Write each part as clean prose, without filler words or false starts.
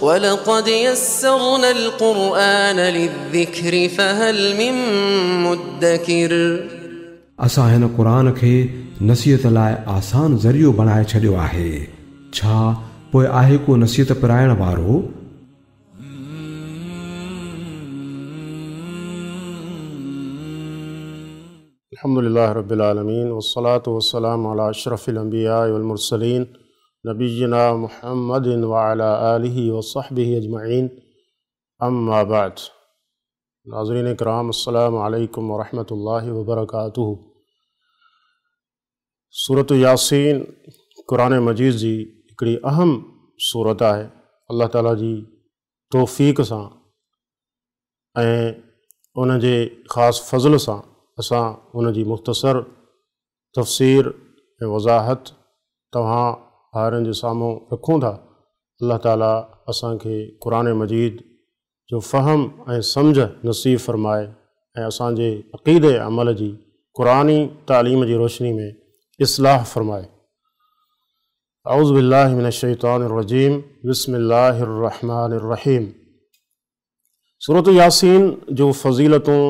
ولقد يسرنا القرآن للذكر فهل من مدكر. असां हिन क़ुर खे नसीहत लाइ आसान ज़रियो बणाए छॾियो आहे, छा पोइ आहे को नसीहत पराइण वारो? अल्हम्दुलिल्लाह रब्बिल आलमीन वस्सलातु वस्सलामु अला अशरफिल अंबिया वल मुरसलीन नबीना मुहम्मदिन व अला आलिहि व सहबिहि अजमईन। अम्मा बाद। नाज़रीन इकराम, अस्सलामु अलैकुम व रहमतुल्लाहि व बरकातुहू। सूरत यासीन कुरान मजीद जी हिकिड़ी अहम सूरत आहे। अल्लाह ताला जी तौफ़ीक़ सां ऐं उन जे ख़ासि फ़ज़ल सां असां उन जी मुख़्तसर तफ़सीर ऐं वज़ाहत तव्हां भाइरनि जे साम्हूं रखूँ था। अल्लाह ताला असांखे कुरान मजीद जो फ़हम ऐं सम्झ नसीब फ़रमाए ऐं असांजे अक़ीदे अमल जी कुरानी तालीम जी रोशनी में इस्लाह फ़रमाए। अऊज़ु बिल्लाहि मिनश शैतानिर रजीम। बिस्मिल्लाहिर रहमानिर रहीम। सूरत यासीन जो फ़ज़ीलतूं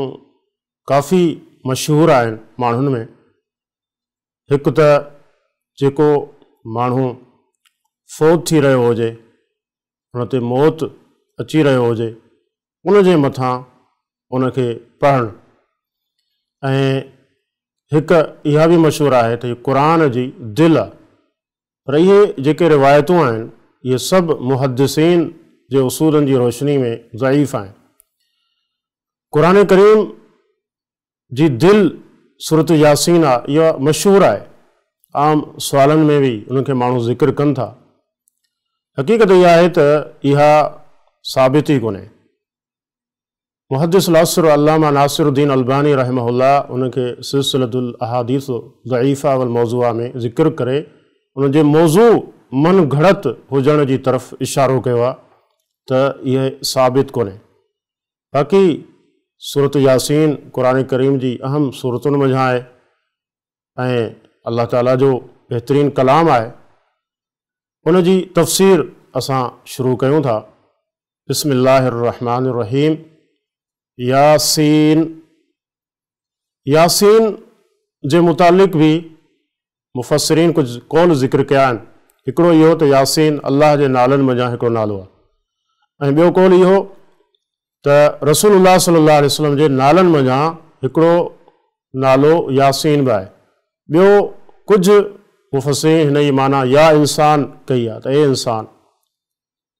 काफ़ी मशहूर आहिनि माण्हुनि में। हिकु त जेको माण्हू फौत थी रहियो हुजे, हुन ते मौत अची रहियो हुजे, उनजे मथां उनखे पढ़णु। ऐं हिकु इहा बि मशहूरु आहे त हीअ क़ुर जी दिलि आहे। पर इहे जेके रिवायतूं आहिनि इहे सभु मुहद्दिसीन जे उसूलनि जी रोशनी में ज़ईफ़ आहिनि। क़ुर करीम जी दिलि सूरत यासीन आहे, इहा मशहूरु आहे। आम सुवालनि में बि उनखे माण्हू ज़िक्र कनि था। हक़ीक़त इहा आहे त इहा साबित ई कोन्हे। मुहद्दिस अल-असर अल्लामा नासिरुद्दीन अल्बानी रहमहुल्लाह उनखे सिलसिलतुल अहादीस ज़ईफ़ा वल मौज़ूआ में ज़िक्र करे उनजे मौज़ू मन घड़त हुजण जी तरफ़ इशारो कयो आहे त इहे साबित कोन्हे। बाक़ी सूरत यासीन क़ुर करीम जी अहम सूरतुनि मंझां आहे ऐं अल्लाह ताला जो बहितरीन कलाम आहे। उनजी तफ़सीर असां शुरू कयूं था। बिस्मिल्लाहिर रहमानिर रहीम। यासीन, यासीन जे मुतालिक़ बि मुफ़स्सिरीन कुझु कौल ज़िक्र कया आहिनि। हिकिड़ो इहो त यासीन अल्लाह जे नालनि मंझां हिकिड़ो नालो आहे ऐं ॿियो कौल इहो त रसूलुल्लाह सल्लल्लाहु अलैहि वसल्लम जे नालनि मंझां हिकिड़ो नालो यासीन बि आहे। ॿियो कुझु मुफ़स्सिरीन हिन जी माना या इंसान कई आहे त ए इंसान,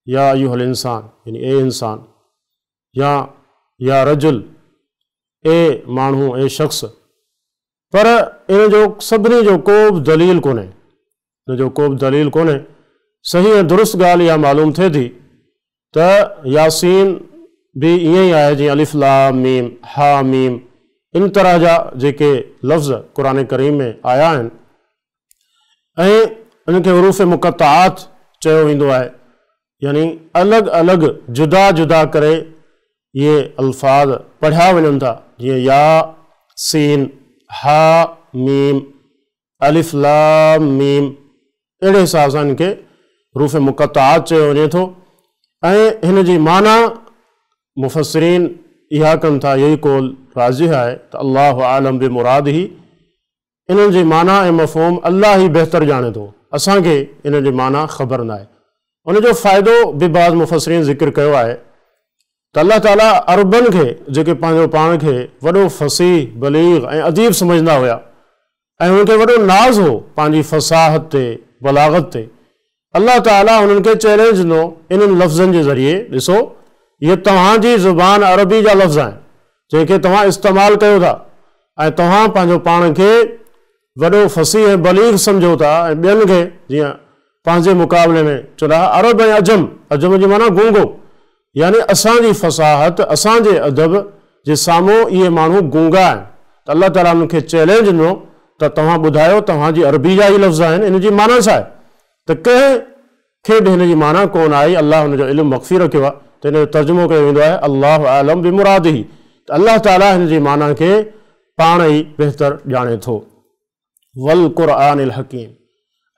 या अय्युहल इंसान यानी ए इंसान, या या रजुल ए माण्हू ए शख़्स। पर इन जो सभिनी जो को बि दलील कोन्हे, इन जो को बि दलील कोन्हे। सही ऐं दुरुस्त ॻाल्हि इहा मालूम थिए थी त यासीन बि ईअं ई आहे जीअं अलिफ लाम मीम हा मीम, इन तरह जा जेके लफ़्ज़ क़ुर करीम में आया आहिनि ऐं इनखे हुरूफ़ मुक़त्तआत चयो वेंदो आहे, यानी अलॻि अलॻि जुदा जुदा करे इहे अल्फ़ाज़ पढ़िया वञनि था, जीअं या सीन हा मीम अलिफ लाम मीम, अहिड़े हिसाब सां इनखे हुरूफ़ मुक़त्तआत चयो वञे थो। ऐं हिन जी माना मुफ़स्सिरीन इहा कनि था, इहो ई कौल राज़िह आहे त अल्लाह आलम बि मुराद ही, इन्हनि जी माना ऐं मफ़हूम अल्लाह ई बहितर ॼाणे थो, असांखे इन जी माना ख़बर न आहे। उनजो फ़ाइदो बि बाज़ मुफ़स्सिरीन ज़िक्र कयो आहे त अल्लाह ताला अरबनि खे जेके पंहिंजो पाण खे वॾो फ़सीह बलीग ऐं अदीब सम्झंदा हुया ऐं हुनखे वॾो नाज़ हो पंहिंजी फसाहत ते बलागत ते, अल्लाह ताला हुननि खे चैलेंज ॾिनो इन्हनि लफ़्ज़नि जे ज़रिए, ॾिसो इहे तव्हांजी ज़ुबान अरबी जा लफ़्ज़ आहिनि जंहिंखे तव्हां इस्तेमालु कयो था ऐं तव्हां पंहिंजो पाण खे वॾो फ़सीह ऐं बलीग सम्झो था ऐं ॿियनि खे जीअं पंहिंजे मुक़ाबले में चवंदा अरब ऐं अजम, अजम जी माना गूंगो, यानी असांजी फसाहत असांजे अदब जे साम्हूं इहे माण्हू गूंगा आहिनि। त अल्लाह ताला हुननि खे चैलेंज ॾिनो त तव्हां ॿुधायो तव्हांजी अरबी जा ई लफ़्ज़ आहिनि, इन जी माना छा आहे? त कंहिंखे बि हिन जी माना कोन आई, अल्लाह हुनजो इल्मु मख़फ़ी रखियो आहे। त हिन जो तर्जुमो कयो वेंदो आहे अल्लाह आलम बिमुरादिही, त अल्लाह ताला हिन जी माना खे पाण ई बहितर ॼाणे थो। वल क़ुरानिल हकीम,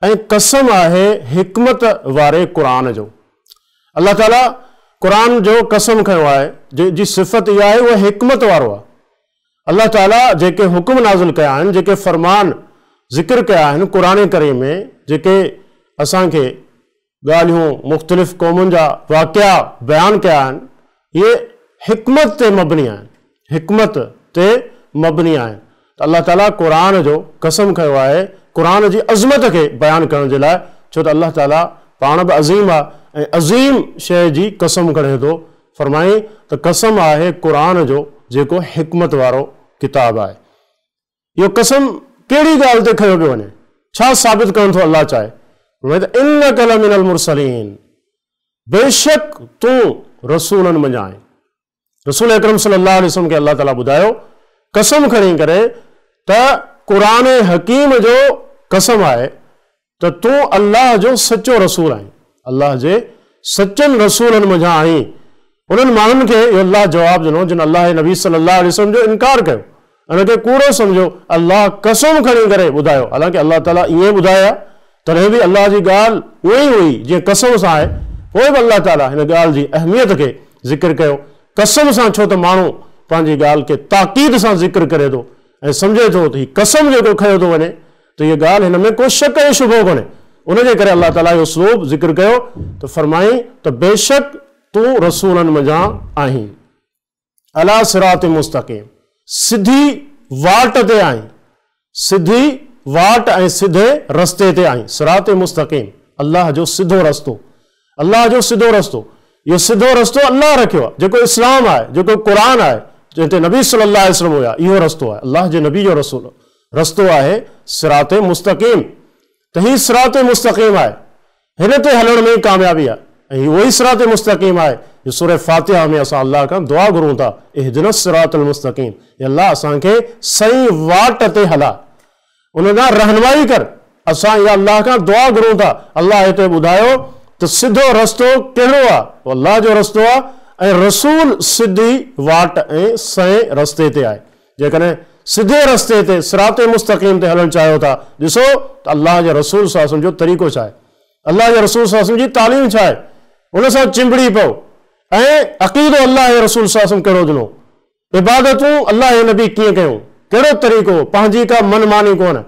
ऐं कसम आहे हिकमत वारे क़ुरान जो। الله تعاليٰ قرآن جو قسم کنيو آهي، جنهن جي صفت اها آهي اهو حڪمت وارو آهي. الله تعاليٰ جيڪي حڪم نازل ڪيا آهن، جيڪي فرمان ذڪر ڪيا آهن قرآن ڪريم ۾، جيڪي اسان کي ڳالهيون مختلف قومن جا واقعا بيان ڪيا آهن، اهي حڪمت تي مبني آهن، حڪمت تي مبني آهن. ته الله تعاليٰ قرآن جو قسم کنيو آهي، قرآن جي عظمت کي بيان ڪرڻ جي لاء، ڇو ته الله تعاليٰ پاڻ به عظيم آهي ۽ عظيم شيء جي قسم کڻي ٿو. فرمائين ته قسم آهي قرآن جو جيڪو حڪمت وارو ڪتاب آهي. اهو قسم ڪهڙي ڳالهه تي کنيو پيو وڃي؟ ڇا ثابت ڪرڻ ٿو الله چاهي؟ فرمائين ته انک لمن المرسلين، بيشڪ تون رسولن منجهان آهين. رسول اڪرم صلي الله عليه وسلم کي الله تعاليٰ ٻڌايو قسم کڻي ڪري ته قرآن حڪيم جو قسم آهي ته تون الله جو سچو رسول آهين، الله جي سچن رسولن منجهان آهين. انهن ماڻهن کي اهو الله جواب ڏنو جن الله جي نبي صلي الله عليه وسلم جو انڪار ڪيو، ان کي ڪوڙو سمجهيو. الله قسم کڻي ڪري ٻڌايو، حالانڪه الله تعاليٰ ائين ٻڌائي ها تڏهن به الله جي ڳالهه اها ئي هئي جيئن قسم سان آهي، پوء به الله تعاليٰ هن ڳالهه جي اهميت کي ذڪر ڪيو قسم سان، ڇو ته ماڻهو پنهنجي ڳالهه کي تاڪيد سان ذڪر ڪري ٿو ۽ سمجهي ٿو ته هي قسم جيڪو کنيو ٿو وڃي ته هيء ڳالهه هن ۾ ڪو شڪ ۽ شبهو ڪونهي. ان جي ڪري الله تعاليٰ اهو اسلوب ذڪر ڪيو ته فرمائين ته بيشڪ تون رسولن منجهان آهين. عليٰ صراط مستقيم، سڌي واٽ تي آهين، سڌي واٽ ۽ سڌي رستي تي آهين. صراط مستقيم، الله جو سڌو رستو، الله جو سڌو رستو، اهو سڌو رستو الله رکيو آهي، جيڪو اسلام آهي، جيڪو قرآن آهي، جنهن تي نبي صلي الله عليه وسلم هيا، اهو رستو آهي، الله جي نبي جو رسول رستو آهي صراط مستقيم. ته هي صراط مستقيم آهي، هن تي هلڻ ۾ ئي ڪاميابي آهي ۽ هي اهو ئي صراط مستقيم آهي جو سوره فاتحه ۾ اسان الله کان دعا گهرون ٿا، اهدنا الصراط المستقيم، اي الله اسان کي صحيح واٽ تي هلاء، ان ڏانهن رهنمائي ڪر، اسان اها الله کان دعا گهرون ٿا. الله هتي ٻڌايو ته سڌو رستو ڪهڙو آهي؟ اهو الله جو رستو آهي ۽ رسول سڌي واٽ ۽ سئين رستي تي آهي. جيڪڏهن سڌي رستي تي صراط مستقيم تي هلڻ چاهيو ٿا، ڏسو ته الله جي رسول صلي الله عليه وسلم جو طريقو ڇا آهي، الله جي رسول صلي الله عليه وسلم جي تعليم ڇا آهي، ان سان چنبڙي پئو ۽ عقيدو الله جي رسول صلي الله عليه وسلم ڪهڙو ڏنو، عبادتون الله جي نبي ڪيئن ڪيون، ڪهڙو طريقو، پنهنجي ڪا من ماني ڪونه،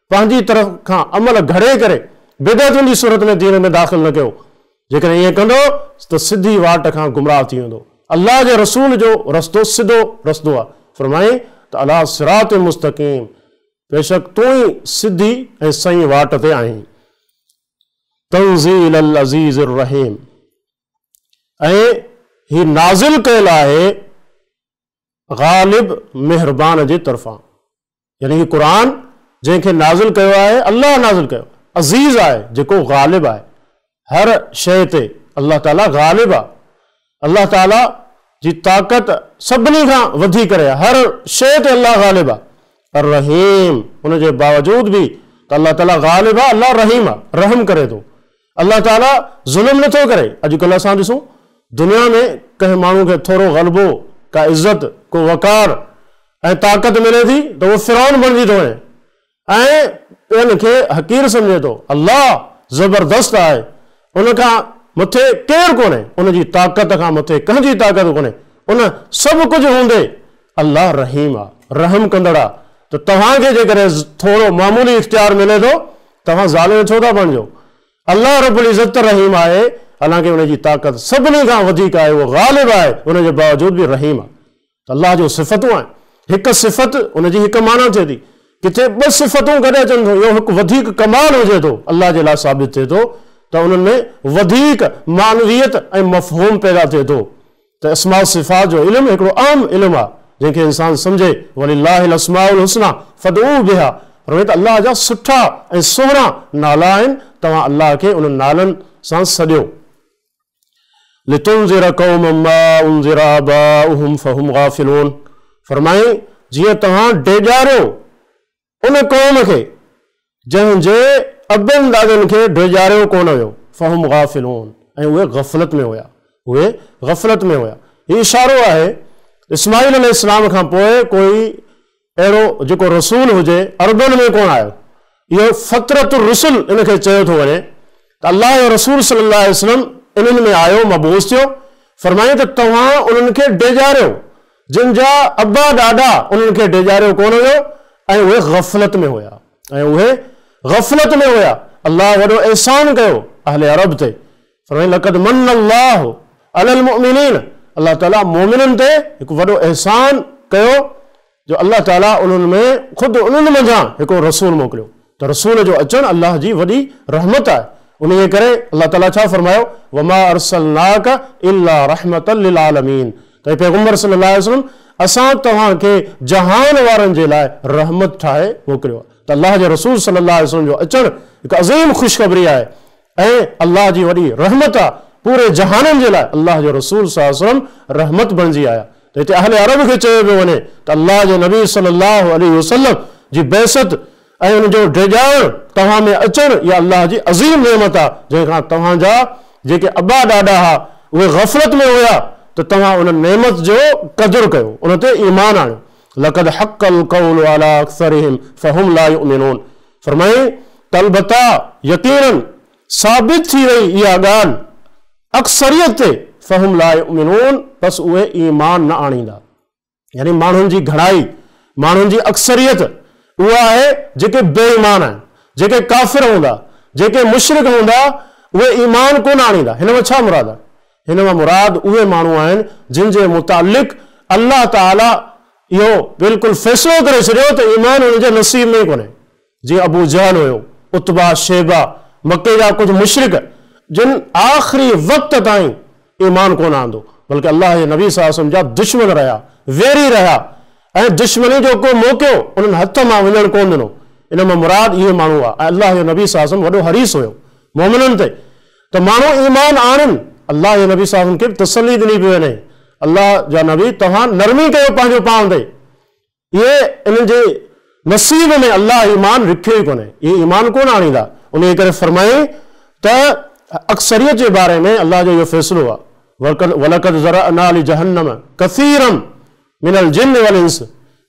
پنهنجي طرف کان عمل گهڙي ڪري بدعتن جي صورت ۾ دين ۾ داخل نه ڪيو، جيڪڏهن ائين ڪندو ته سڌي واٽ کان گمراهه ٿي ويندو. الله جي رسول جو رستو سڌو رستو آهي. فرمائين ته عليٰ صراط مستقيم، بيشڪ تون ئي سڌي ۽ سئين واٽ تي آهين. تنزيل العزيز الرحيم، ۽ هي نازل ڪيل آهي غالب مهربان جي طرفان. يعني هي قرآن جنهن کي نازل ڪيو آهي الله نازل ڪيو، عزيز آهي جيڪو غالب آهي، هر شيء تي الله تعاليٰ غالب آهي، الله تعاليٰ جي طاقت سڀني کان وڌي ڪري آهي، هر شيء تي الله غالب آهي، الرحيم ان جي باوجود به ته الله تعاليٰ غالب آهي، الله رحيم آهي، رحم ڪري ٿو، الله تعاليٰ ظلم نٿو ڪري. اڄڪلهه اسان ڏسون دنيا ۾ ڪنهن ماڻهو کي ٿورو غلبو، ڪا عزت، ڪو وقار ۽ طاقت ملي ٿي ته اهو فرعون بڻجي ٿو وڃي ۽ ٻين کي حقير سمجهي ٿو. الله زبردست آهي، ان کان مٿي ڪير ڪونهي، ان جي طاقت کان مٿي ڪنهن جي طاقت ڪونهي. ان سڀ ڪجهه هوندي الله رحيم آهي، رحم ڪندڙ آهي ته توهان کي جيڪڏهن ٿورو معمولي اختيار ملي ٿو توهان ظالم ڇو ٿا بڻجو؟ الله رب العزت ته رحيم آهي، حالانڪه ان جي طاقت سڀني کان وڌيڪ آهي، اهو غالب آهي، ان جي باوجود به رحيم آهي. ته الله جون صفتون آهن، هڪ صفت ان جي هڪ معنيٰ ٿئي ٿي، ڪٿي ٻه صفتون گڏ اچن ٿيون، اهو هڪ وڌيڪ ڪمال هجي ٿو، الله جي لاء ثابت ٿئي ٿو ته انهن ۾ وڌيڪ معنويت ۽ مفهوم پيدا ٿئي ٿو. ته اسماء صفات جو علم هڪڙو اهم علم آهي، جنهن کي انسان سمجهي، ولله الاسماء الحسنيٰ فادعوه بها، فرمائي ته الله جا سٺا ۽ سهڻا نالا آهن، توهان الله کي انهن نالن سان سڏيو. لتنذر قوما ما انذر آباؤهم فهم غافلون، فرمائي جيئن توهان ڊيڄاريو ان قوم کي جنهن جي ابن ڏاڏن کي ڊيڄاريو ڪونه ويو، فهم غافلون، ۽ اهي غفلت ۾ هيا، اهي غفلت ۾ هيا. هي اشارو آهي اسماعيل عليه السلام کان پوء ڪوئي اهڙو جيڪو رسول هجي عربن ۾ ڪونه آيو. اهو فترة الرسل ان کي چيو ٿو وڃي ته الله جو رسول صلي الله عليه وسلم انهن ۾ آيو، مبعوث ٿيو. فرمائين ته توهان انهن کي ڊيڄاريو جن جا ابا ڏاڏا انهن کي ڊيڄاريو ڪونه هيو ۽ اهي غفلت ۾ هيا ۽ اهي غفلت ۾ هيا. الله وڏو احسان ڪيو اهل عرب تي. فرمائين لقد من الله علي المؤمنين، الله تعالي مؤمنن تي هڪ وڏو احسان ڪيو جو الله تعالي انهن ۾ خود انهن منجهان هڪڙو رسول موڪليو ته رسول جو اچڻ الله جي وڏي رحمت آهي. انهيء ڪري الله تعالي ڇا فرمايو، وما ارسلناک الا رحمة للعالمين، ته اي پيغمبر صلي الله عليه وسلم اسان توهان کي جهان وارن جي لاء رحمت ٺاهي موڪليو آهي. ته الله جي رسول صلي الله عليه وسلم جو اچڻ هڪ عظيم خوشخبري آهي ۽ الله جي وڏي رحمت آهي پوري جهانن جي لاء. الله جو رسول صلي الله عليه وسلم رحمت بڻجي آيا. ته هتي اهل عرب کي چيو پيو وڃي ته الله جي نبي صلي الله عليه وسلم جي بعثت ۽ ان جو ڊيڄارڻ توهان ۾ اچڻ اها الله جي عظيم نعمت آهي جنهن کان توهان جا جيڪي ابا ڏاڏا ها اهي غفلت ۾ هيا ته توهان ان نعمت جو قدر ڪيو، ان تي ايمان آڻيو. لقد حق القول علي اڪثرهم فهم لا يؤمنون، فرمائين ته البته يقيناً ثابت ٿي وئي اها ڳالهه اڪثريت تي، فهم لا يؤمنون، بس اهي ايمان نه آڻيندا. يعني ماڻهن جي گهڻائي، ماڻهن جي اڪثريت اها آهي جيڪي بي ايمان آهن، جيڪي ڪافر هوندا، جيڪي مشرڪ هوندا، اهي ايمان ڪونه آڻيندا. هن مان ڇا مراد آهي؟ هن مان مراد اهي ماڻهو آهن جن جي متعلق الله تعاليٰ اهو بلڪل فيصلو ڪري ڇڏيو ته ايمان انهن جي نصيب ۾ ئي ڪونهي. جيئن ابو جهل هيو، عتبه، شيبه، مڪي جا ڪجهه مشرڪ جن آخري وقت تائين ايمان ڪونه آندو، بلڪه الله جي نبي صلي الله عليه وسلم جا دشمن رهيا، ويري رهيا ۽ دشمني جو ڪو موقعو انهن هٿ مان وڃڻ ڪونه ڏنو. ان مان مراد اهي ماڻهو هئا ۽ الله جو نبي صلي الله عليه وسلم وڏو حريص هيو مؤمنن تي ته ماڻهو ايمان آڻين. الله جي نبي صلي الله عليه وسلم کي به تسلي ڏني پئي وڃي، الله جا نبي توهان نرمي ڪيو پنهنجو پاڻ تي، اهي انهن جي نصيب ۾ الله ايمان رکيو ئي ڪونهي، اهي ايمان ڪونه آڻيندا. انهيء ڪري فرمايائين ته اڪثريت جي باري ۾ الله جو اهو فيصلو آهي، ولقد ذرأنا لجهنم ڪثيرا من الجن والانس،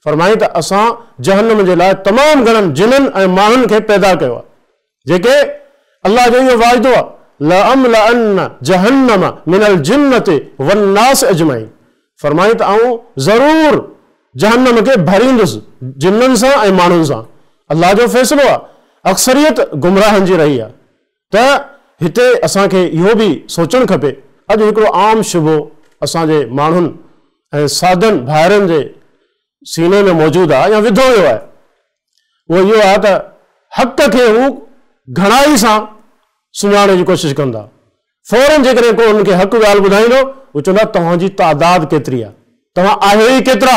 فرمايائين ته اسان جهنم جي لاء تمام گهڻن جنن ۽ ماڻهن کي پيدا ڪيو آهي، جيڪي الله جو اهو واعدو آهي، لأملأن جهنم من الجنة والناس اجمعين، فرمائين ته آئون ضرور جهنم کي ڀريندس جنن سان ۽ ماڻهن سان. الله جو فيصلو آهي، اڪثريت گمراهن جي رهي آهي. ته هتي اسان کي اهو به سوچڻ کپي، اڄ هڪڙو عام شبهو اسان جي ماڻهن ۽ سادن ڀائرن جي سيني ۾ موجود آهي يا وڌو ويو آهي، اهو اهو آهي ته حق کي هو گهڻائي سان سڃاڻڻ جي ڪوشش ڪن ٿا. فورن جيڪڏهن ڪو انهن کي حق ڳالهه ٻڌائيندو، هو چوندا توهان جي تعداد ڪيتري آهي؟ توهان آهيو ئي ڪيترا؟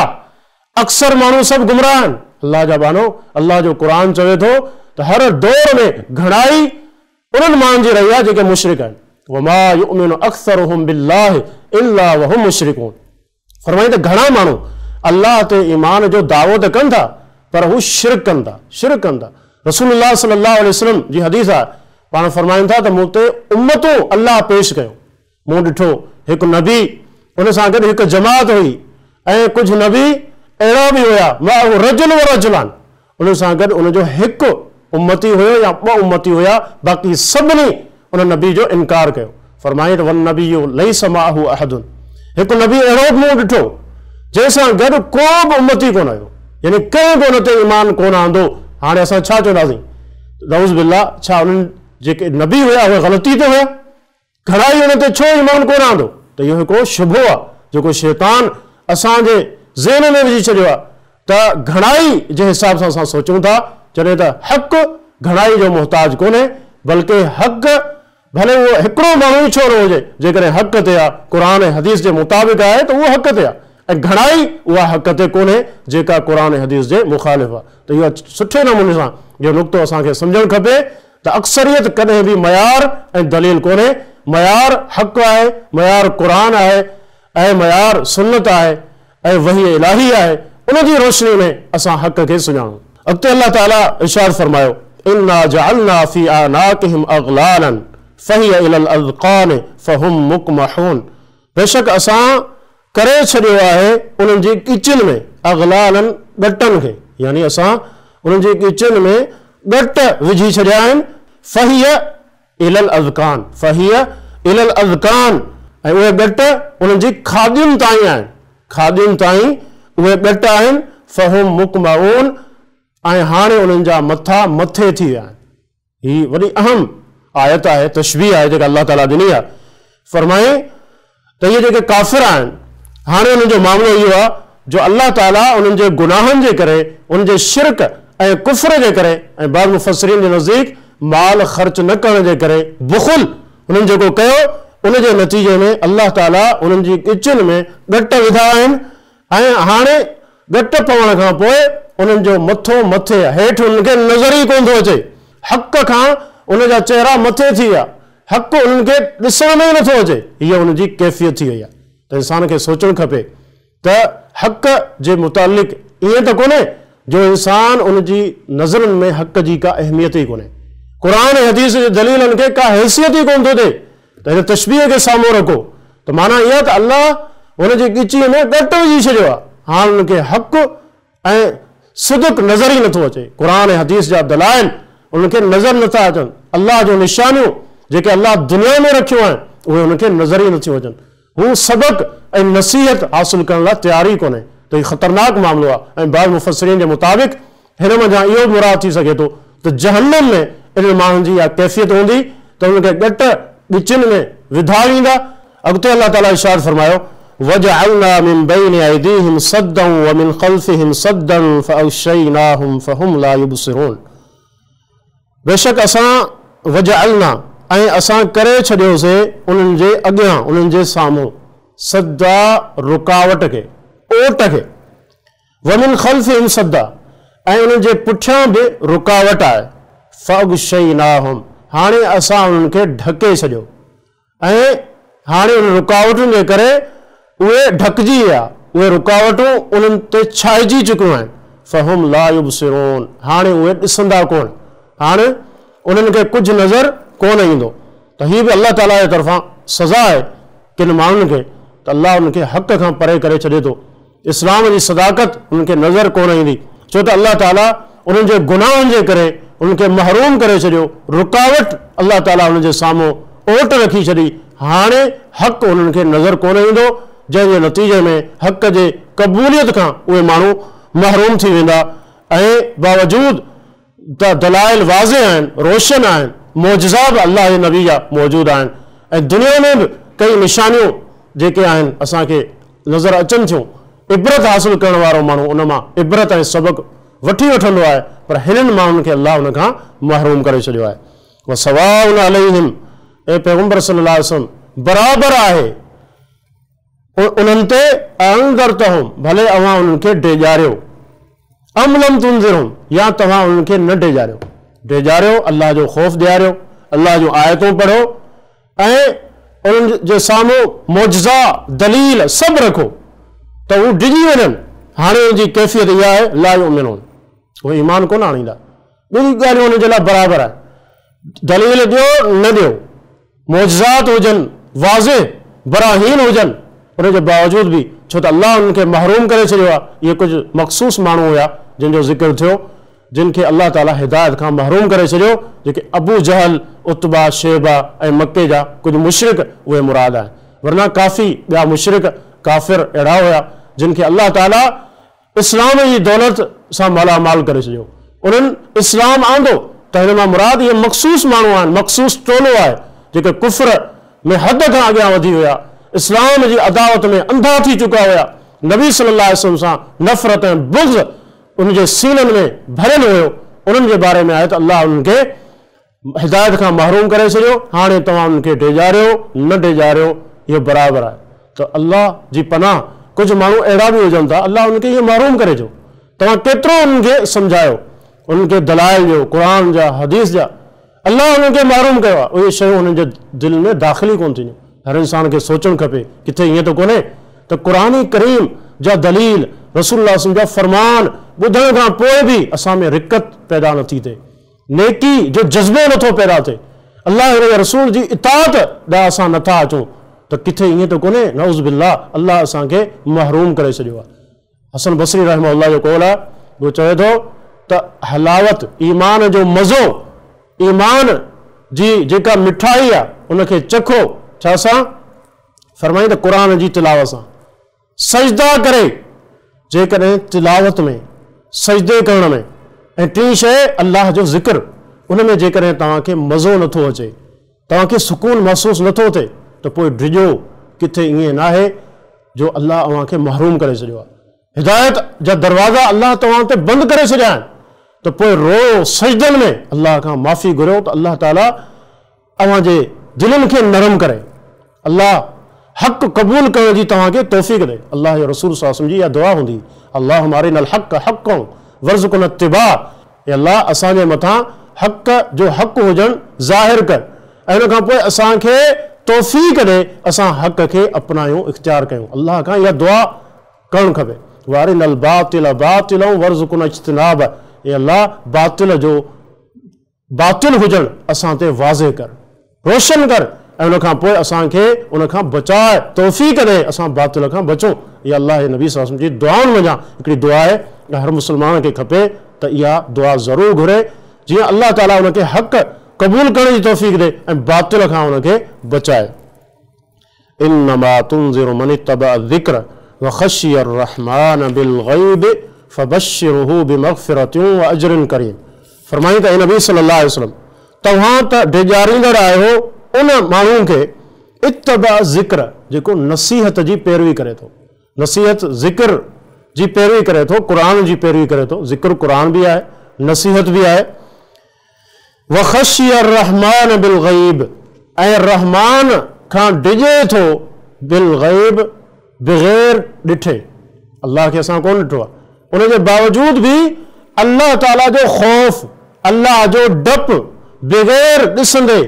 اڪثر ماڻهو سڀ گمراهه آهن. الله جا ٻانهو، الله جو قرآن چوي ٿو ته هر دور ۾ گهڻائي انهن ماڻهن جي رهي آهي جيڪي مشرڪ آهن. وما يؤمن اڪثرهم بالله الا وهم مشرڪون. فرمائين ته گهڻا ماڻهو الله تي ايمان جو دعوو ته ڪن ٿا پر هو شرڪ ڪن ٿا، شرڪ ڪن ٿا. رسول الله صلي الله عليه وسلم جي حديث آهي، پاڻ فرمائن ٿا ته مون تي امتون الله پيش ڪيون، مون ڏٺو هڪ نبي ان سان گڏ هڪ جماعت هئي ۽ ڪجهه نبي اهڙا به هيا معه رجل و رجلان، ان سان گڏ ان جو هڪ امتي هيو يا ٻه امتي هيا، باقي سڀني ان نبي جو انڪار ڪيو. فرمائين ته والنبي ليس معه احد، هڪ نبي اهڙو به مون ڏٺو جنهن سان گڏ ڪو به امتي ڪونه هيو، يعني ڪنهن به ان تي ايمان ڪونه آندو. هاڻي اسان ڇا چونداسين؟ نعوذ بالله، ڇا انهن جيڪي نبي هيا اهي غلطي تي هيا؟ گهڻائي ان تي ڇو ايمان ڪونه آندو؟ ته اهو هڪڙو شبهو آهي جيڪو شيطان اسان جي ذهن ۾ وجهي ڇڏيو آهي ته گهڻائي جي حساب سان اسان سوچون ٿا، جڏهن ته حق گهڻائي جو محتاج ڪونهي، بلڪه حق ڀلي اهو هڪڙو ماڻهو ئي ڇو نه هجي، جيڪڏهن حق تي آهي، قرآن ۽ حديث جي مطابق آهي ته اهو حق تي آهي ۽ گهڻائي اها حق تي ڪونهي جيڪا قرآن ۽ حديث جي مخالف آهي. ته اهو سٺي نموني سان اهو نقطو اسان کي سمجهڻ کپي ته اڪثريت ڪڏهن به معيار ۽ دليل ڪونهي، معيار حق آهي، معيار قرآن آهي ۽ معيار سنت آهي ۽ وحي الاهي آهي، ان جي روشني ۾ اسان حق کي سڃاڻون. اڳتي الله تعاليٰ ارشاد فرمايو، انا جعلنا في اعناقهم اغلالا فهي الي الاذقان فهم مقمحون بيشڪ اسان ڪري ڇڏيو آهي انهن جي ڳچين ۾ اغلالا ڳٽن کي، يعني اسان انهن جي ڳچين ۾ ڳٽ وجهي ڇڏيا آهن، فهي الي الاذقان فهي الي الاذقان ۽ اهي ڳٽ انهن جي کاڏين تائين آهن، کاڏين تائين اهي ڳٽ آهن، فهم مقمحون ۽ هاڻي انهن جا مٿا مٿي ٿي ويا آهن. هي وڏي اهم آيت آهي، تشبيهه آهي جيڪا الله تعاليٰ ڏني آهي. فرمائين ته اهي جيڪي ڪافر آهن، هاڻي انهن جو معاملو اهو آهي جو الله تعاليٰ انهن جي گناهن جي ڪري، انهن جي شرڪ ۽ ڪفر جي ڪري ۽ بعض مفسرين جي نزديڪ مال خرچ نه ڪرڻ جي ڪري بخل انهن جيڪو ڪيو ان جي نتيجي ۾ الله تعاليٰ انهن جي ڳچين ۾ ڳٽ وڌا آهن ۽ هاڻي ڳٽ پوڻ کان پوء انهن جو مٿو مٿي هيٺ انهن کي نظر ئي ڪونه ٿو اچي. حق کان ان جا چهرا مٿي ٿي ويا. حق انهن کي ڏسڻ ۾ ئي نٿو اچي. هيء ان جي ڪيفيت ٿي وئي آهي ته انسان کي سوچڻ کپي ته حق جي متعلق ائين ته ڪونهي جو انسان ان جي نظرن ۾ حق جي ڪا اهميت ئي ڪونهي. قرآن ۽ حديث جي دليلن کي ڪا حيثيت ئي ڪونه ٿو ڏئي ته هن تشبيهه کي سامهون رکو ته معنيٰ اها ته الله هن جي ڳچيء ۾ ڳٽ وجهي ڇڏيو آهي، هاڻ هن کي حق ۽ صدق نظر ئي نٿو اچي، قرآن ۽ حديث جا دلائل انهن کي نظر نٿا اچن، الله جون نشانيون جيڪي الله دنيا ۾ رکيون آهن اهي انهن کي نظر ئي نٿيون اچن، هو سبق ۽ نصيحت حاصل ڪرڻ لاء تيار ئي ڪونهي ته هي خطرناڪ معاملو آهي ۽ بعض مفسرين جي مطابق هن منجهان اهو به مراد ٿي سگهي ٿو ته جهنم ۾ انهن ماڻهن جي اها ڪيفيت هوندي ته انهن کي ڳٽ ڳچين ۾ وڌا ويندا. اڳتي الله تعاليٰ ارشاد فرمايو، وجعلنا من بين ايديهم سدا ومن خلفهم سدا فاغشيناهم فهم لا يبصرون بيشڪ اسان وجعلنا ۽ اسان ڪري ڇڏيوسين انهن جي اڳيان، انهن جي سامهون، سدا رڪاوٽ کي، اوٽ کي. ومن خلفهم سدا ۽ انهن جي پٺيان به رڪاوٽ آهي، فاغشيناهم هاڻي اسان انهن کي ڍڪي ڇڏيو ۽ هاڻي انهن رڪاوٽن جي ڪري اهي ڍڪجي ويا، اهي رڪاوٽون انهن تي ڇائجي چڪيون آهن، فهم لا يبصرون هاڻي اهي ڏسندا ڪونه، هاڻي انهن کي ڪجهه نظر ڪونه ايندو ته هي به الله تعاليٰ جي طرفان سزا آهي ڪن ماڻهن کي ته الله انهن کي حق کان پري ڪري ڇڏي ٿو. اسلام جي صداقت انهن کي نظر ڪونه ايندي، ڇو ته الله تعاليٰ انهن جي گناهن جي ڪري انهن کي محروم ڪري ڇڏيو، رڪاوٽ الله تعاليٰ انهن جي سامهون اوٽ رکي ڇڏي، هاڻي حق انهن کي نظر ڪونه ايندو، جنهن جي نتيجي ۾ حق جي قبوليت کان اهي ماڻهو محروم ٿي ويندا ۽ باوجود ته دلائل واضح آهن، روشن آهن، معجزا به الله جي نبي جا موجود آهن ۽ دنيا ۾ به ڪئي نشانيون جيڪي آهن اسان کي نظر اچن ٿيون، عبرت حاصل ڪرڻ وارو ماڻهو ان مان عبرت ۽ سبق وٺي وٺندو آهي پر هنن ماڻهن کي الله ان کان محروم ڪري ڇڏيو آهي. وسواء عليهم اي پيغمبر صلي الله عليه وسلم برابر آهي انهن تي اانذرتهم ڀلي اوهان انهن کي ڊيڄاريو ام لم تنذرهم يا توهان انهن کي نه ڊيڄاريو ڊيڄاريو الله جو خوف ڏياريو الله جون آيتون پڙهو ۽ انهن جي سامهون معجزا دليل سڀ رکو ته هو ڊڄي وڃن هاڻي انهن جي ڪيفيت اها آهي لا يؤمنون اهي ايمان ڪونه آڻيندا ٻنهي ڳالهيون انهن جي لاء برابر آهن دليل ڏيو نه ڏيو معجزات هجن، واضح براهين هجن، ان جي باوجود به ڇو ته الله انهن کي محروم ڪري ڇڏيو آهي، اهي ڪجهه مخصوص ماڻهو هيا جن جو ذڪر ٿيو، جن کي الله تعالي هدايت کان محروم ڪري ڇڏيو، جيڪي ابو جهل، عتبه، شيبه ۽ مڪي جا ڪجهه مشرڪ اهي مراد آهن، ورنه ڪافي ٻيا مشرڪ، ڪافر، اهڙا هيا جن کي الله تعالي اسلام جي دولت سان مالا مال ڪري ڇڏيو. انهن اسلام آندو ته هن مان مراد اهي مخصوص ماڻهو آهن، مخصوص ٽولو آهي، جيڪي ڪفر ۾ حد کان اڳيان وڌي ويا، اسلام جي عداوت ۾ انڌا ٿي چڪا هيا، نبي صلي الله عليه وسلم سان نفرت ۽ بغض انهن جي سينن ۾ ڀريل هيو، انهن جي باري ۾ آهي ته الله انهن کي هدايت کان محروم ڪري ڇڏيو، هاڻي توهان انهن کي ڊيڄاريو نه ڊيڄاريو اهو برابر آهي ته الله جي پناهه ڪجهه ماڻهو اهڙا به هجن ٿا الله انهن کي ائين محروم ڪري ٿو توهان ڪيترو انهن کي سمجهايو انهن کي دلائل ڏيو قرآن جا حديث جا الله انهن کي محروم ڪيو آهي اهي شيون انهن جي دل ۾ داخل ئي ڪونه ٿينديون هر انسان کي سوچڻ کپي ڪٿي ائين ته ڪونهي ته قرآن ڪريم جا دليل رسول الله صلعم جا فرمان ٻڌڻ کان پوء به اسان ۾ رقت پيدا نٿي ٿئي نيڪي جو جذبو نٿو پيدا ٿئي، الله ۽ ان جي رسول جي اطاعت ڏانهن اسان نٿا اچون ته ڪٿي ائين ته ڪونهي نعوذ بالله الله اسان کي محروم ڪري ڇڏيو آهي. حسن بصري رحمه الله جو قول آهي هو چوي ٿو ته حلاوت ايمان جو مزو ايمان جي جيڪا مٺائي آهي ان کي چکو ڇا سان؟ فرمائين ته قرآن جي تلاوت سان سجدا ڪري. جيڪڏهن تلاوت ۾ سجدي ڪرڻ ۾ ۽ ٽين شيء الله جو ذڪر، ان ۾ جيڪڏهن توهان کي مزو نٿو اچي، توهان کي سڪون محسوس نٿو ٿئي ته پوء ڊڄو، ڪٿي ائين ناهي جو الله اوهان کي محروم ڪري ڇڏيو آهي، هدايت جا دروازا الله توهان تي بند ڪري ڇڏيا آهن ته پوء روئو، سجدن ۾ الله کان معافي گهريو ته الله تعاليٰ اوهان جي دلين کي نرم ڪري، الله حق قبول ڪرڻ جي توهان کي توفيق ڏي. الله جي رسول صلي الله عليه وسلم جي اها دعا هوندي هئي، اللهم ارنا الحق حقا وارزقنا اتباعه، اي الله اسان جي مٿان حق جو حق هجڻ ظاهر ڪر ۽ ان کان پوء اسان کي توفيق ڏي اسان حق کي اپنايون، اختيار ڪيون. الله کان اها دعا ڪرڻ کپي. وارنا الباطل باطلا وارزقنا اجتنابه، اي الله باطل جو باطل هجڻ اسان تي واضح ڪر، روشن ڪر ۽ ان کان پوء اسان کي ان کان بچاء، توفيق ڏي اسان باطل کان بچون. اها الله جي نبي صلي الله عليه وسلم جي دعائن منجهان هڪڙي دعا آهي ۽ هر مسلمان کي کپي ته اها دعا ضرور گهري جيئن الله تعالي ان کي حق قبول ڪرڻ جي توفيق ڏي ۽ باطل کان ان کي بچائي. انما تنذر من اتبع الذڪر وخشي الرحمٰن بالغيب فبشره بمغفرة واجر ڪريم فرمائين ته اي نبي صلي الله عليه وسلم توهان ته ڊيڄاريندڙ آهيو ان ماڻهو کي اتبع الذڪر جيڪو نصيحت جي پيروي ڪري ٿو، نصيحت ذڪر جي پيروي ڪري ٿو، قرآن جي پيروي ڪري ٿو، ذڪر قرآن به آهي نصيحت به آهي. وخشي الرحمٰن بالغيب ۽ رحمان کان ڊڄي ٿو بالغيب بغير ڏٺي، الله کي اسان ڪونه ڏٺو آهي ان جي باوجود به الله تعاليٰ جو خوف، الله جو ڊپ بغير ڏسندي،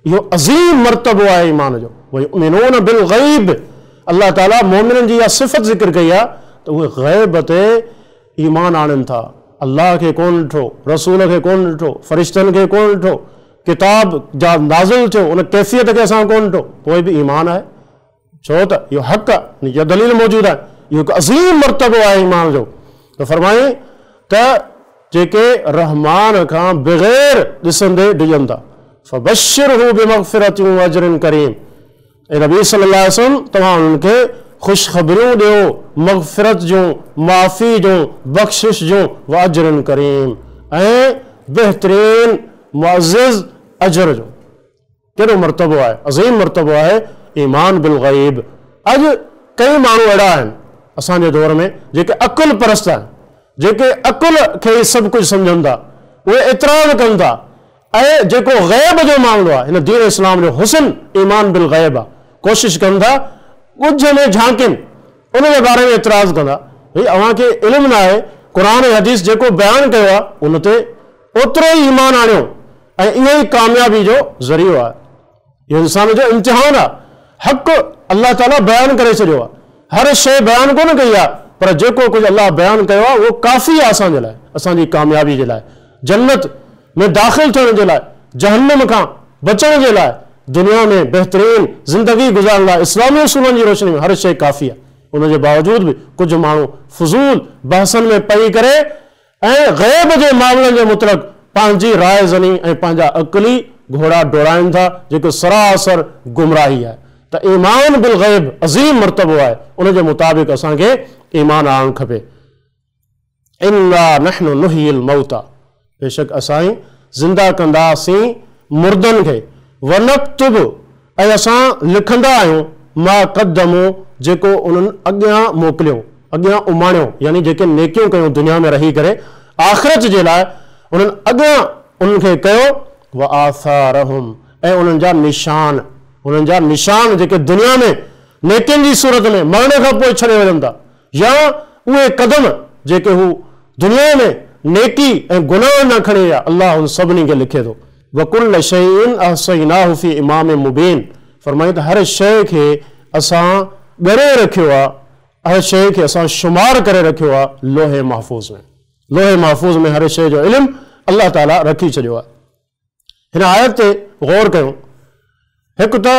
اهو عظيم مرتبو آهي ايمان جو. ويؤمنون بالغيب الله تعاليٰ مؤمنن جي اها صفت ذڪر ڪئي آهي ته اهي غيب تي ايمان آڻين ٿا، الله کي ڪونه ڏٺو، رسول کي ڪونه ڏٺو، فرشتن کي ڪونه ڏٺو، ڪتاب جا نازل ٿيو ان ڪيفيت کي اسان ڪونه ڏٺو، پوء به ايمان آهي، ڇو ته اهو حق آهي، ان جا دليل موجود آهن، اهو هڪ عظيم مرتبو آهي ايمان جو. ته فرمائين ته جيڪي رحمان کان بغير ڏسندي ڊڄن ٿا، فبشره بمغفرة واجر ڪريم، اي نبي صلي الله عليه وسلم توهان انهن کي خوشخبريون ڏيو مغفرت جون، معافي جون، بخشش جون، واجر ڪريم ۽ بهترين معزز اجر جو. ڪيڏو مرتبو آهي، عظيم مرتبو آهي ايمان بالغيب. اڄ ڪئين ماڻهو اهڙا آهن اسان جي دور ۾ جيڪي عقل پرست آهن، جيڪي عقل کي ئي سڀ ڪجهه سمجهن ٿا، اهي اعتراض ڪن ٿا ۽ جيڪو غيب جو معاملو آهي، هن دين اسلام جو حسن ايمان بالغيب آهي، ڪوشش ڪن ٿا ڳجهه ۾ جهانڪين، ان جي باري ۾ اعتراض ڪندا، ڀئي اوهان کي علم ناهي، قرآن ۽ حديث جيڪو بيان ڪيو آهي ان تي اوترو ئي ايمان آڻيو ۽ اهو ئي ڪاميابي جو ذريعو آهي. اهو انسان جو امتحان آهي. حق الله تعاليٰ بيان ڪري ڇڏيو آهي. هر شيء بيان ڪونه ڪئي آهي پر جيڪو ڪجهه الله بيان ڪيو آهي اهو ڪافي آهي اسان جي لاء، اسان جي ڪاميابي جي لاء، جنت ۾ داخل ٿيڻ جي لاء، جهنم کان بچڻ جي لاء، دنيا ۾ بهترين زندگي گذارڻ لاء اسلامي اصولن جي روشني ۾ هر شيء ڪافي آهي. ان جي باوجود به ڪجهه ماڻهو فضول بحثن ۾ پئي ڪري ۽ غيب جي معاملن جي متعلق پنهنجي راء زني ۽ پنهنجا عقلي گهوڙا ڊوڙائين ٿا، جيڪو سراسر گمراهي آهي. ته ايمان بالغيب عظيم مرتبو آهي، ان جي مطابق اسان کي ايمان آڻڻ کپي. انا نحن نحيي الموتيٰ بيشڪ اسان ئي زنده ڪنداسين مردن کي، ونڪتب ۽ اسان لکندا آهيون ما قدموا جيڪو انهن اڳيان موڪليو، اڳيان اماڻيو، يعني جيڪي نيڪيون ڪيون دنيا ۾ رهي ڪري آخرت جي لاء انهن اڳيان انهن کي ڪيو، وآثارهم ۽ انهن جا نشان، انهن جا نشان جيڪي دنيا ۾ نيڪين جي صورت ۾ مرڻ کان پوء ڇڏي وڃن ٿا يا اهي قدم جيڪي هو دنيا ۾ نيڪي ۽ گناهه نه کڻي ويا، الله ان سڀني کي لکي ٿو. وڪل شيء احصيناه في امام مبين فرمائين ته هر شيء کي اسان ڳڻي رکيو آهي، هر شيء کي اسان شمار ڪري رکيو آهي لوح محفوظ ۾. لوح محفوظ ۾ هر شيء جو علم الله تعاليٰ رکي ڇڏيو آهي. هن آيت تي غور ڪيون. هڪ ته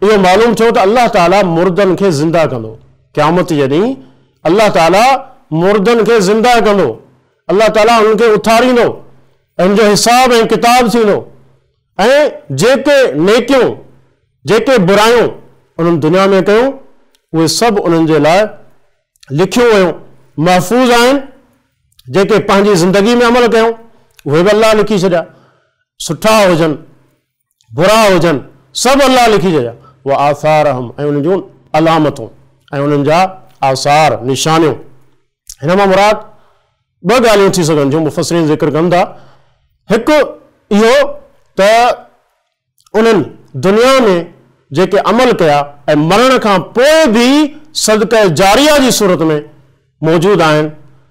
اهو معلوم ٿيو ته الله تعاليٰ مردن کي زنده ڪندو. قيامت جي ڏينهن الله تعاليٰ مردن کي زنده ڪندو. الله تعاليٰ انهن کي اٿاريندو ۽ ان جو حساب ۽ ڪتاب ٿيندو ۽ جيڪي نيڪيون جيڪي برايون انهن دنيا ۾ ڪيون اهي سڀ انهن جي لاء لکيون ويون، محفوظ آهن. جيڪي پنهنجي زندگي ۾ عمل ڪيون اهي به الله لکي ڇڏيا، سٺا هجن برا هجن سڀ الله لکي ڇڏيا. وآثارهم ۽ انهن جون علامتون ۽ انهن جا آثار، نشانيون. هن مان مراد ٻه ڳالهيون ٿي سگهن ٿيون، مفسرين ذڪر ڪن ٿا. هڪ اهو ته انهن دنيا ۾ جيڪي عمل ڪيا ۽ مرڻ کان پوء به صدقه جاريه جي صورت ۾ موجود آهن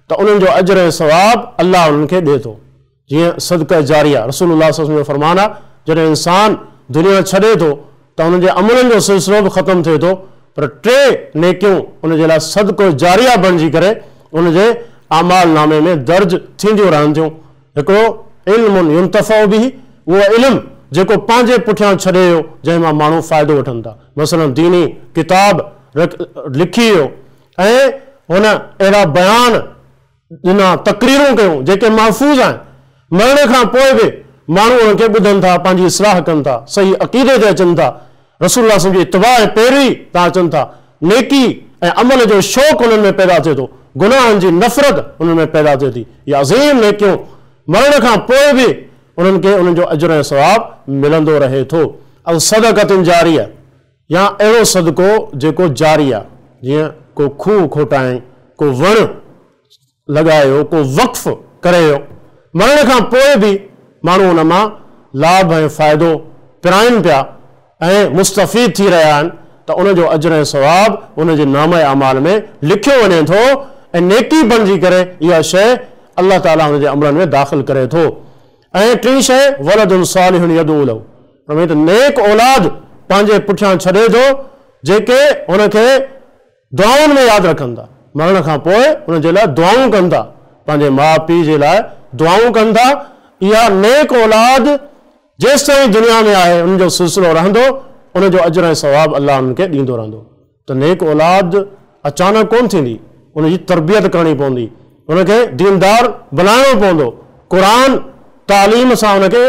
ته انهن جو اجر ۽ ثواب الله انهن کي ڏئي ٿو. جيئن صدقه جاريه رسول الله صلي الله عليه وسلم جو فرمان آهي جڏهن انسان دنيا ڇڏي ٿو ته ان جي عملن جو سلسلو به ختم ٿئي ٿو پر ٽي نيڪيون ان جي لاء صدقو جاريه بڻجي ڪري ان جي اعمال نامي ۾ درج ٿينديون رهن ٿيون. هڪڙو علم ينتفع به، اهو علم جيڪو پنهنجي پٺيان ڇڏي ويو جنهن مان ماڻهو فائدو وٺن ٿا، مثلاً ديني ڪتاب لکي ويو ۽ هن اهڙا بيان ڏنا، تقريرون ڪيون جيڪي محفوظ آهن، مرڻ کان پوء به ماڻهو انهن کي ٻڌن ٿا، پنهنجي اصلاح ڪن ٿا، صحيح عقيدي تي اچن ٿا، رسول الله صلعم جي اتباع ۽ پيروي تان اچن ٿا، نيڪي ۽ عمل جو شوق انهن ۾ پيدا ٿئي ٿو، گناهن جي نفرت انهن ۾ پيدا ٿئي ٿي. اهي عظيم نيڪيون مرڻ کان پوء به انهن کي انهن جو اجر ۽ ثواب ملندو رهي ٿو. او صدقة جاريه يا اهڙو صدقو جيڪو جاري آهي، جيئن ڪو کوهه کوٽائين، ڪو وڻ لڳايو، ڪو وقف ڪري ويو، مرڻ کان پوء به ماڻهو ان مان لاڀ ۽ فائدو پرائين پيا ۽ مستفيد ٿي رهيا آهن ته ان جو اجر ۽ ثواب ان جي نامه اعمال ۾ لکيو وڃي ٿو ۽ نيڪي بڻجي ڪري اها شيء الله تعاليٰ ان جي عملن ۾ داخل ڪري ٿو. ۽ ٽين شيء ولد صالح يدعو له فرمائي ته نيڪ اولاد پنهنجي پٺيان ڇڏي ٿو جيڪي هن کي دعائن ۾ ياد رکن ٿا، مرڻ کان پوء ان جي لاء دعائون ڪن ٿا، پنهنجي ماء پيء جي لاء دعائون ڪن ٿا. اها نيڪ اولاد جيستائين دنيا ۾ آهي ان جو سلسلو رهندو، ان جو اجر ۽ ثواب الله انهن کي ڏيندو رهندو. ته نيڪ اولاد اچانڪ ڪونه ٿيندي، ان جي تربيت ڪرڻي پوندي، ان کي ديندار بنائڻو پوندو، قرآن تعليم سان ان کي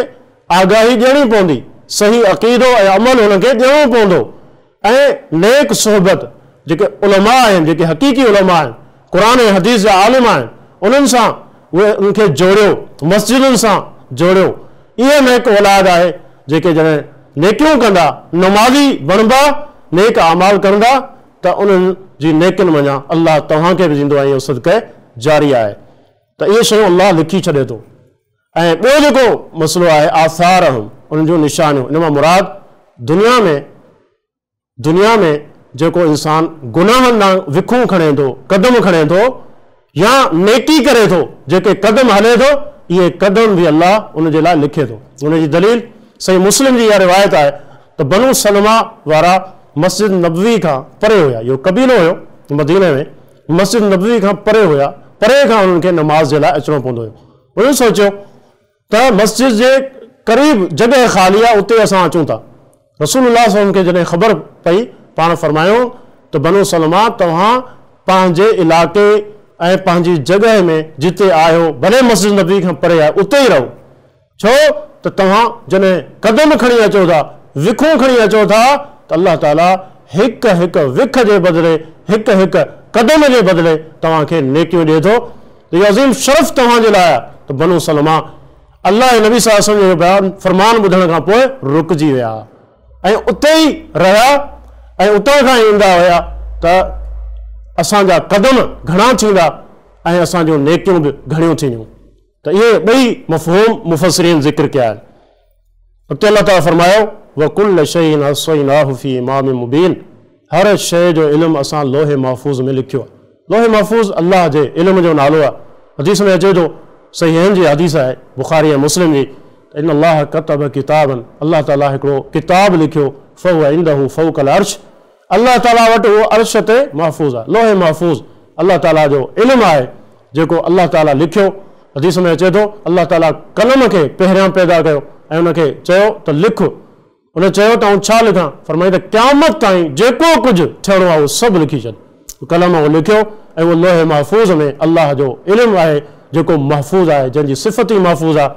آگاهي ڏيڻي پوندي، صحيح عقيدو ۽ عمل هن کي ڏيڻو پوندو. ۽ نيڪ صحبت، جيڪي علماء آهن، جيڪي حقيقي علماء آهن، قرآن ۽ حديث جا عالم آهن، انهن سان اهي انهن کي جوڙيو، مسجدن سان جوڙيو. اهي نيڪ اولاد آهي، جيڪي جڏهن نيڪيون ڪندا، نمازي بڻبا، نيڪ اعمال ڪندا ته انهن جي نيڪين منجهان الله توهان کي به ڏيندو ۽ اهو صدقه جاريه آهي ته اهي شيون الله لکي ڇڏي ٿو. ۽ ٻيو جيڪو مسئلو آهي آثارهم انهن جون نشانيون، ان مان مراد دنيا ۾ دنيا ۾ جيڪو انسان گناهن ڏانهن وکون کڻي ٿو، قدم کڻي ٿو يا نيڪي ڪري ٿو، جيڪي قدم هلي ٿو اهي قدم به الله ان جي لاء لکي ٿو. ان جي دليل صحيح مسلم جي اها روايت آهي ته بنو سلمه وارا مسجد نبوي کان پري هيا، اهو قبيلو هيو مديني ۾ مسجد نبوي کان پري هيا، پري کان انهن کي نماز جي لاء اچڻو پوندو هيو. انهن سوچيو ته مسجد جي قريب جڳهه خالي آهي اتي اسان اچون ٿا. رسول الله صلي الله عليه وسلم کي جڏهن خبر پئي پاڻ فرمايو ته بنو سلمه توهان پنهنجي علائقي ۽ پنهنجي جڳهه ۾ جتي آهيو ڀلي مسجد نبوي کان پري آهي اتي ئي رهو ڇو ته توهان جڏهن قدم کڻي اچو ٿا، وکون کڻي اچو ٿا ته الله تعاليٰ هڪ هڪ وک جي بدلي، هڪ هڪ قدم جي بدلي توهان کي نيڪيون ڏئي ٿو ته اهو عظيم شرف توهان جي لاء آهي ته بنو سلمه الله ۽ نبي صلي الله عليه وسلم جو بيان فرمان ٻڌڻ کان پوء رڪجي ويا ۽ اتي ئي رهيا ۽ اتان کان ايندا هيا ته اسان جا قدم گهڻا ٿيندا ۽ اسان جون نيڪيون به گهڻيون ٿينديون. ته اهي ٻئي مفهوم مفسرين ذڪر ڪيا آهن. اڳتي الله تعاليٰ فرمايو، وڪل شيء احصيناه في امام مبين هر شيء جو علم اسان لوح محفوظ ۾ لکيو آهي. لوح محفوظ الله جي علم جو نالو آهي. حديث ۾ اچي ٿو، صحيحين جي حديث آهي، بخاري ۽ مسلم جي، ته ان الله ڪتب ڪتابا الله تعاليٰ هڪڙو ڪتاب لکيو، فهو عنده فوق العرش الله تعاليٰ وٽ اهو عرش تي محفوظ آهي، لوح محفوظ الله تعاليٰ جو علم آهي جيڪو الله تعاليٰ لکيو، حديث ۾ اچي ٿو الله تعاليٰ قلم کي پهريان پيدا ڪيو ۽ ان کي چيو ته لک، ان چيو ته آئون ڇا لکان؟ فرمائين ته قيامت تائين جيڪو ڪجهه ٿيڻو آهي اهو سڀ لکي ڇڏ، قلم اهو لکيو ۽ اهو لوح محفوظ ۾ الله جو علم آهي جيڪو محفوظ آهي جنهن جي صفت ئي محفوظ آهي،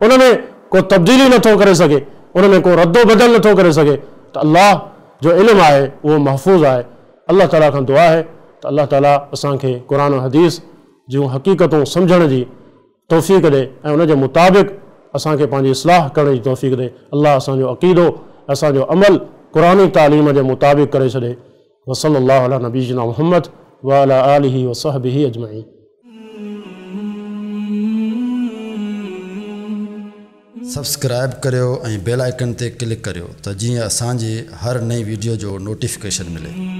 ان ۾ ڪو تبديلي نه ٿو ڪري سگهي، ان ۾ ڪو رد و بدل نه ٿو ڪري سگهي. ته الله جو علم آهي اهو محفوظ آهي. الله تعاليٰ کان دعا آهي ته الله تعاليٰ اسان کي قرآن و حديث جون حقيقتون سمجهڻ جي توفيق ڏي ۽ ان جي مطابق اسان کي پنهنجي اصلاح ڪرڻ جي توفيق ڏي. الله اسان جو عقيدو ۽ اسان جو عمل قرآني تعليم جي مطابق ڪري ڇڏي. وصلي الله علي نبينا محمد وعلي آله وصحبه اجمعين. سبسڪرائب ڪريو ۽ بيل آئيڪن تي ڪلڪ ڪريو ته جيئن اسان جي هر نئين وڊيو جو نوٽيفڪيشن ملي.